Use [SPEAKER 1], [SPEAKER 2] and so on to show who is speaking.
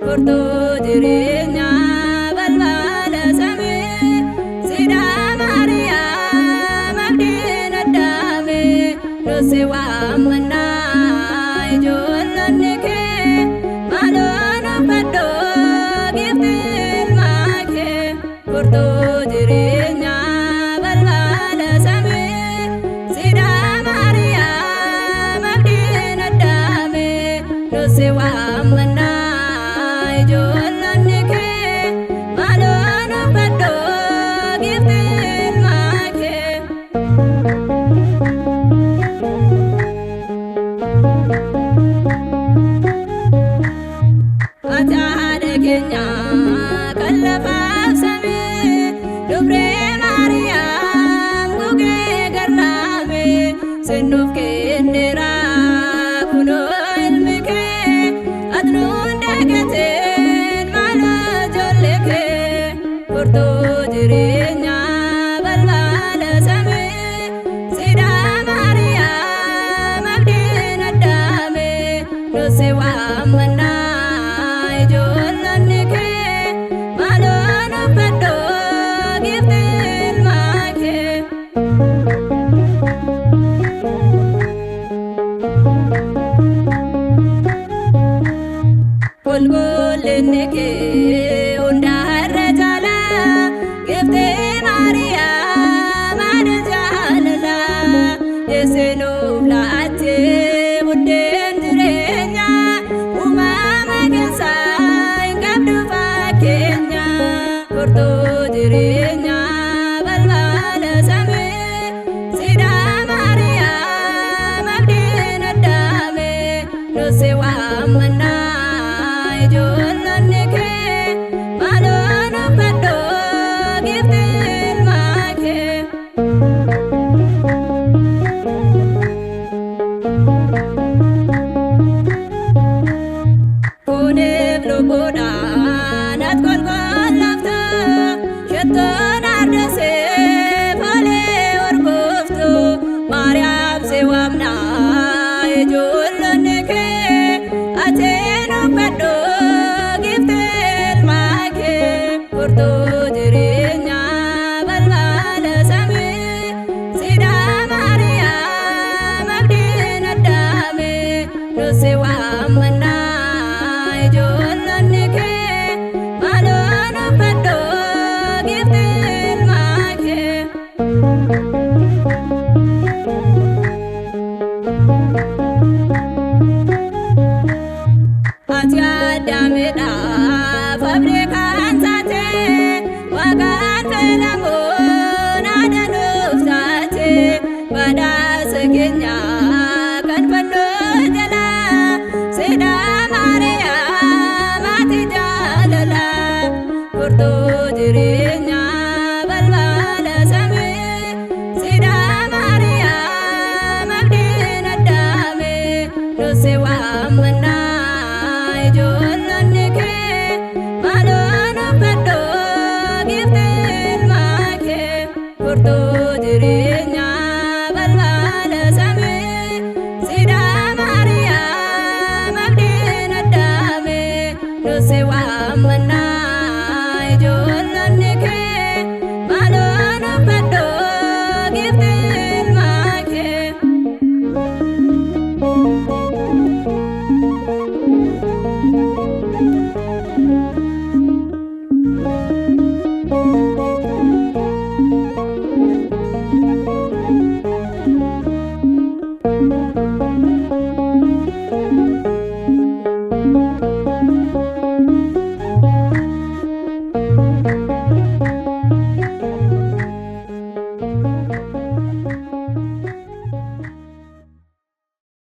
[SPEAKER 1] Furtuu jireenyaa balbala samii siidaa Maariyaam abdiin addaame nusi waammannaa ijoollonni kee maaloo nuuf fadhoo giiftii ilmaa kee. Furtuu jireenyaa balbala samii siidaa Maariyaam abdiin addaame nusi waammannaa ijoollonni kee maaloo nuuf fadhoo giiftii ilmaa kee. Ati haadha keenya kan lafaaf samii dubree Maariyaam gugee garraame sinnuuf kenneera kunoo ilmi kee ati nuun dagateen maaloo ijoollee kee. Furtuu jireenyaa balbala samii siidaa Maariyaam abdiin addaame nusi waammannaa ijoollonni kee maaloo nuuf fadhoo giiftii ilmaa kee. Qulqullinni kee hundaa irra caala giiftii Maariyaam haadha jaalala isinuuf laattee buddeen jireenyaa uumama keessaa hin qabdu fakkeenya. Furtuu jireenyaa balbala samii siidaa Maariyaam abdiin addaame nusi waammannaa ijoollonni kee maaloo nuuf fadhoo giiftii ilmaa kee. Kuniif lubbuudhaan ati qulqullooftu shittoon ardasee folee urgooftu Maariyaam si waamnaa ijoollonni kee ati nuuf fadhoo giiftii ilmaa kee. Furtuu jireenyaa balbala samii siidaa Maariyaam abdiin addaame nusi waammannaa ijoollonni kee maaloo nuuf fadhoo giiftii ilmaa kee. Ati addaamedhaaf abdii kan taate Waaqaan filamuun haadha nuuf taate badhaasa keenya kan fannoo jala siidaa Maariyaam ati jaalala. Furtuu jireenyaa balbala samii siidaa Maariyaam abdiin addaame nusi waammannaa ijoollonni kee maaloo nuuf fadhoo giiftii ilmaa kee. Furtuu jireenyaa balbala samii siidaa Maariyaam abdiin addaame nusi waammannaa.